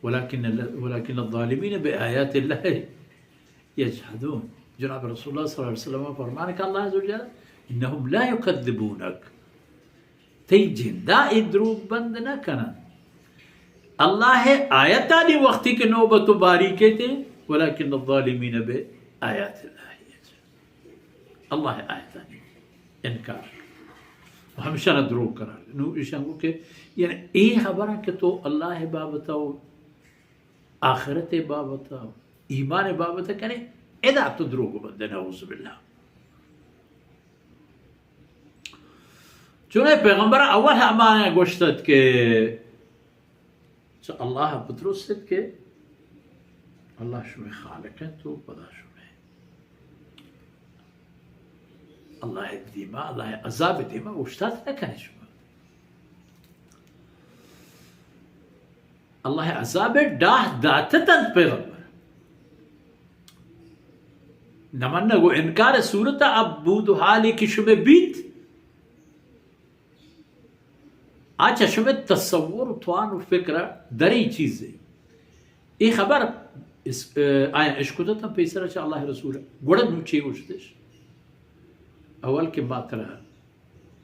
ولكن ال-، ولكن الظالمين بآيات الله يجحدون. جناب رسول اللہ صلی اللہ علیہ وسلم فرمان کہ اللہ عز وجل، انهم لا يكذبونك، تئی جندا اے دروگ بند نہ کنن. اللہ آیتانی وقتی کہ نوبت و باری کیتے، ولكن الظالمين بآيات الله يجحدون. اللہ آیتانی انکار. و ہمشان دروگ قرار. نو ایشان گو کہ یعنی اے خبراں کہ تو اللہ بابت و آخرت بابت و ایمان بابت کنے، ادا تو دروگ بندے، نعوذ باللہ. چونہ پیغمبر اول ہمانا گوشتت کہ چہ اللہ پترست کہ اللہ شمئے خالق انت و پدا شمئے اللہ دیما، اللہ عذاب دیما اوشتات نہ کنے شما. اللہ عذاب ڈاہ داتتنت پیغمبر. نمنگ و انکار صورت اب بود و حالی کہ شمئے بیت، آ چہ شمئے تصور و توان و فکر ء دریں چیزے. اے خبر اس-، ء، آیاں اشکتتاں پیسر ء چہ اللہ رسول ء. گڑا نوں چے گوشتش؟ اول کہ ما ترا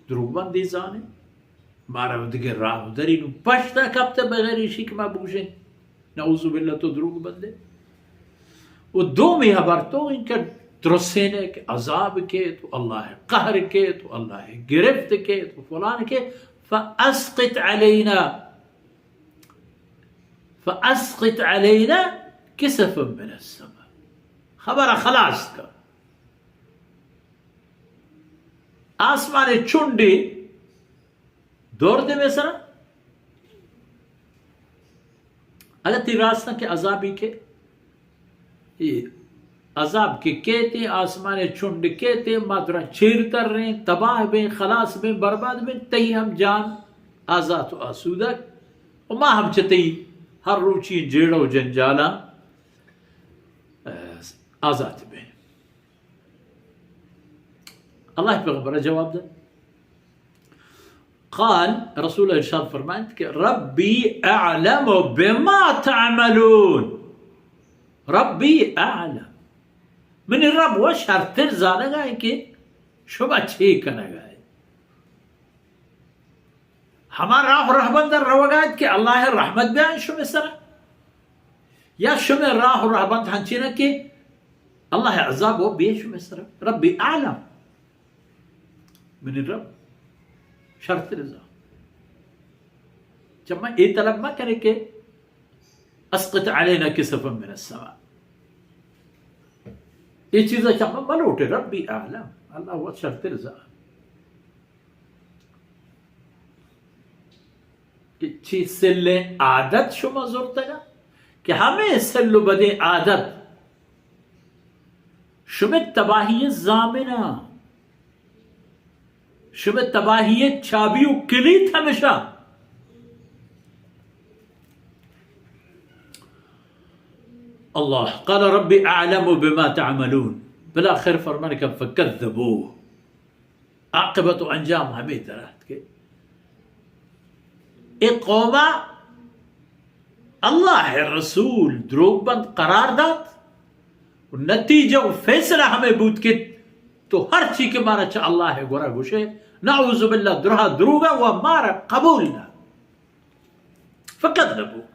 دروگ بندے زانیں، مارا دگہ راہ و دری نوں پشت ء کپتہ بغیر ایشی کہ ما بگوشیں. نعوذ باللہ تو دروگ بندے. و دومی ہبر تو انکہ ترسینے کہ عذاب کیت و اللہ قہر کیت و اللہ گرفت کیت و فلان کیت، فاسقط علینا، فاسقط علینا کسفا من السماء. خبر خلاص کن. آسمان چنڈے دور دے مئے سرا. اگہ تئی راستاں کہ عذابی کہ، اے عذاب کہ کیتے، آسمان چنڈ کیتے، ما ترا چیر تریں، تباہ بیں، خلاص بیں، برباد بیں، تئی ہم جان آزات و آسودگ، و ما ہم چہ تئی ہر روچی جیڑہ و جنجالاں، اه، آزات بیں. اللہ پیغمبر جواب دے. قال، رسول ارشاد فرمائنت کہ ربی اعلم بما تعملون. ربی اعلم. منی رب و شرتر زانگا ہے کہ شما چے کنگا ہے. ہما راہ و رہبند روگا ات کہ اللہ رحمت بیان شمئے سرا، یا شمئے راہ و رہبند ہنچین کہ اللہ عذاب و بے شمئے سرا. ربی اعلم، منی رب شرتر زان. چما اے طلب مہ کرے کہ اسقط علینا کسفا من السماء. اے چیزا چما مہ لوٹے، ربی اعلم، اللہ و شرتر زان. کہ چی سلیں عادت شما زرتگا، کہ ہمے سل و بدیں عادت شمئے تباہی ضامنا، شمئے تباہی چابی و کلیت ہمشہ. اللہ قال ربی اعلم بما تعملون. بالاخر فرمان کہ فکذبوه. عاقبت و انجام ہمے در ات کہ اے قوما اللہ رسول دروگ بند قرار دات و نتیجہ و فیصلہ ہمے بوت کہ تو ہر چی کہ مارا چہ اللہ گورا گوشے، نعوذ باللہ، درہا دروگا و مارا قبول نہ. فکذبوه.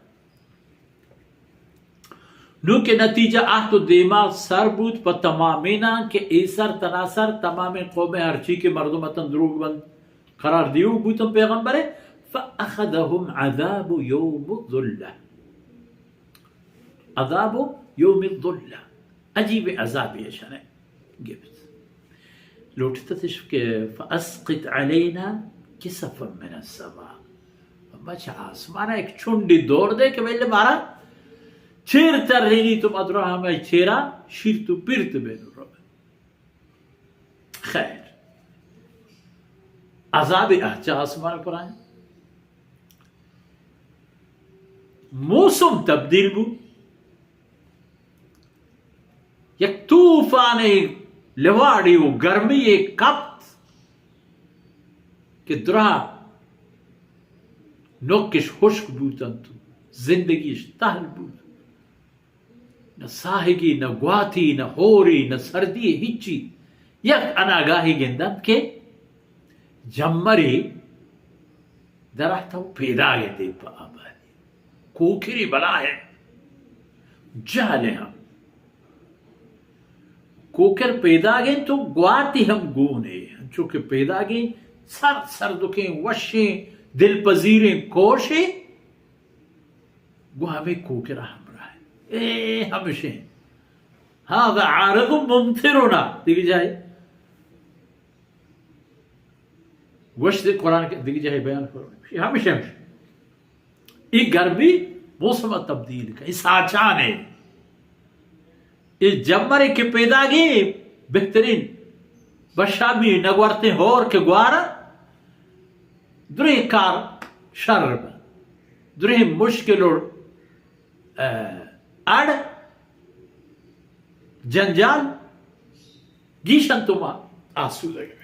نوں کہ نتیجہ آہت و دیما سر بوت پہ تمامیناں کہ اے سر تنا سر تمامیں قومیں ہرچی کہ مردم اتن دروگ بند قرار دیوک بوتن پیغمبرے، فأخذهم عذاب یوم الظلہ. عذاب یوم الظلہ. عجیب عذابے اشانے گپت. لوٹتش کہ فاسقط علینا کسفا من السماء، اما چہ آسمان ء یک چنڈے دور دے کہ بلے مارا چیر ترینی، تو ما درا ہمے چیرا شیرت و پیرت بین رو. خیر، عذاب ء چہ آسمان پر آئیں. موسم تبدیل بو، یک طوفانے، لواڑی و گرمی کپت کہ درا نوکش خشک بوتنت، زندگیش تہل بوت۔ نہ ساہگی، نہ گواتی، نہ ہوری، نہ سردی، ہچی۔ یک اناگاہی گندنت کہ جمرے درہتہ و پیداگ انت پہ آبادی۔ کوکری بلاہیں جہلیں ہم۔ کوکر پیداگ انت و گواتی ہم گونے، انچو کہ پیداگیں سر سردکیں وشیں دلپذیریں کوشے گوں ہمے کوکر ء ہمراہ انت۔ اے ہمشیں۔ هذا عارض ممطرنا۔ دگہ جاہے گوشت قرآن کہ دگہ جاہے بیان فرمائے۔ ہمش ہمش۔ اے گرمی موسم ء تبدیل کا، اے ساچان ہے۔ اے جمرے کہ پیداگیں بہترین بشامی نگورتیں ہور کہ گوارا دریں کار شر بہ، دریں مشکل و، اه، اڑ جنجال گیشن تو ما آسودگ۔